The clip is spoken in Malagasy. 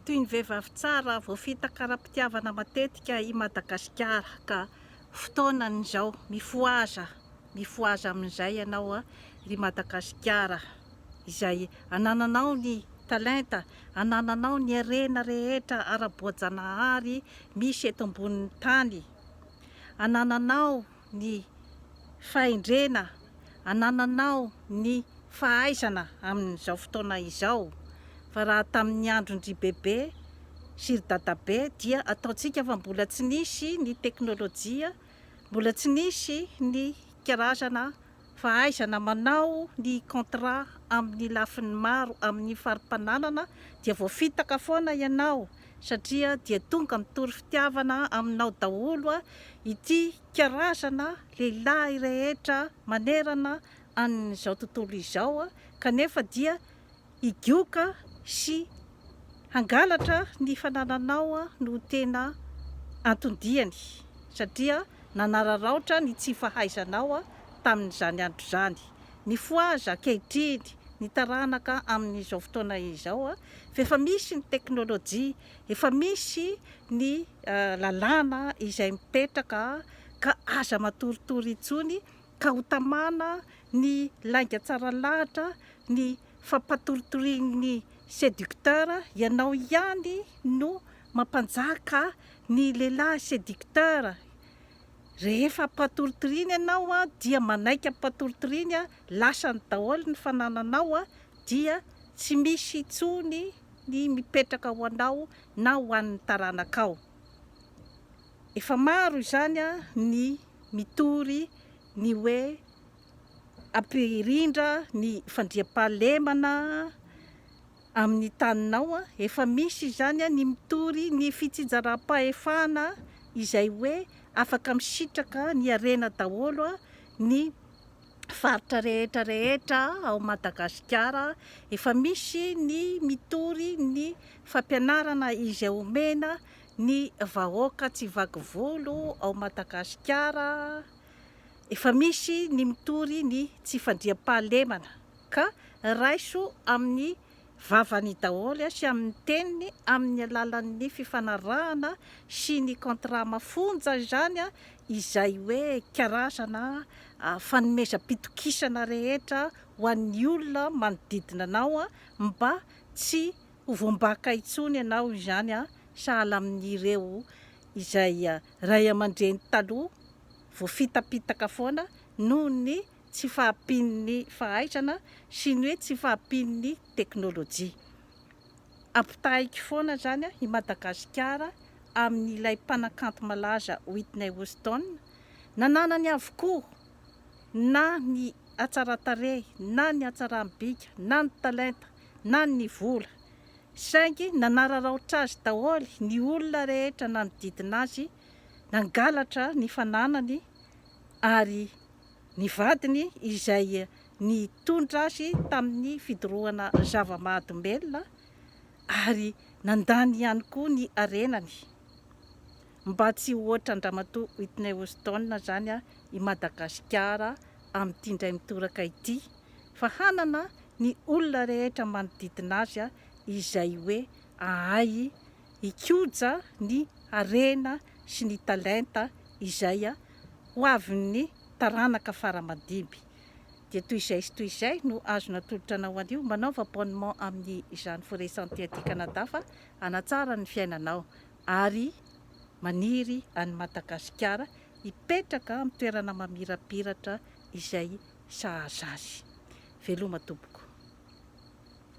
Toy ny vehivavy tsara voafitaka ara-pitiavana matetika i Madagasikara ka fotoanany izao, mifohaza, mifohaza amin'izay ianao ry Madagasikara izay anananao ny talenta, anananao ny harena rehetra ara-boajanahary misy eto ambonin'ny tany, anananao ny fahendrena anananao ny fahaizana amin'izao fotoana izao fa raha tamin'ny andron-dry bebe sy ry dadabe dia ataontsika fa mbola tsy nisy ny teknolojia, mbola tsy nisy ny karazana fahaizana manao ny contrat amin'ny lafiny maro amin'ny fari-pananana dia voafitaka foana ianao satria dia tonga mitory fitiavana aminao daholo ity karazana lehilahy rehetra manerana an'izao tontolo izao kanefa dia higoka sy hangalatra ny fanananao no tena anton-diany satria nanararaotra ny tsy fahaizanao tamin'izany andro izany. Mifohaza ankehitriny ny taranaka amin'izao fotoana izao fa efa misy ny teknolojia, efa misy ny lalàna izay mipetraka ka aza matoritory intsony ka ho tamana ny lainga tsara lahatra, ny fampatoritorian'ny séducteur, ianao ihany no mampanjaka ny lehilahy séducteur, rehefa ampatoritoriany ianao dia manaiky ampatoritoriany, lasany daholo ny fanananao dia tsy misy intsony ny mipetraka ho anao na ho an'ny taranakao. Efa maro izany ny mitory ny hoe ampirindra ny fandriampahalemana amin'ny taninao, efa misy izany ny mitory ny fitsinjaram-pahefana izay hoe afaka misitraka ny harena daholo ny faritra rehetra rehetra ao Madagasikara, efa misy ny mitory ny fampianarana izay omena ny vahoaka tsy vaky volo ao Madagasikara, efa misy ny mitory ny tsy fandriampahalemana ka raiso amin'ny vavany daholo sy amin'ny teniny amin'ny alalan'ny fifanarahana sy ny contrat mafonja izany izay hoe karazana fanomezam-pitokisana rehetra ho an'ny olona manodidina anao mba tsy ho voambaka intsony ianao izany sahala amin'ireo izay ray aman-dreny taloha voafitapitaka foana noho ny tsy fahampian'ny fahaizana sy ny hoe tsy fahampian'ny teknolojia. Ampitahaiko foana izany i Madagasikara amin'ilay mpanakanto malaza Whitney Houston, nananany avokoa na ny hatsaran-tarehy na ny hatsaram-bika na ny talenta na ny vola saingy nanararaotra azy daholo ny olona rehetra nanodidina azy nangalatra ny fananany ary ny vadiny izay nitondra azy tamin'ny fidorohana zava-mahadomelina ary nandany ihany koa ny harenany mba tsy ho ohatran-dRamatoa Whitney Houston izany i Madagasikara amin'ity indray mitoraka ity fa hanana ny olona rehetra manodidina azy izay hoe ahay hikoja ny harena sy ny talenta izay ho avin'ny taranaka fara aman-dimby. Dia toy izay sy toy izay no azo natolotra anao anio. Manaova abonnement amin'ny izany Forêt Santé aty Canada fa hanatsara ny fiainanao ary maniry an'i Madagasikara hipetraka amin'ny toerana mamirapiratra izay sahaza azy. Veloma tompoko.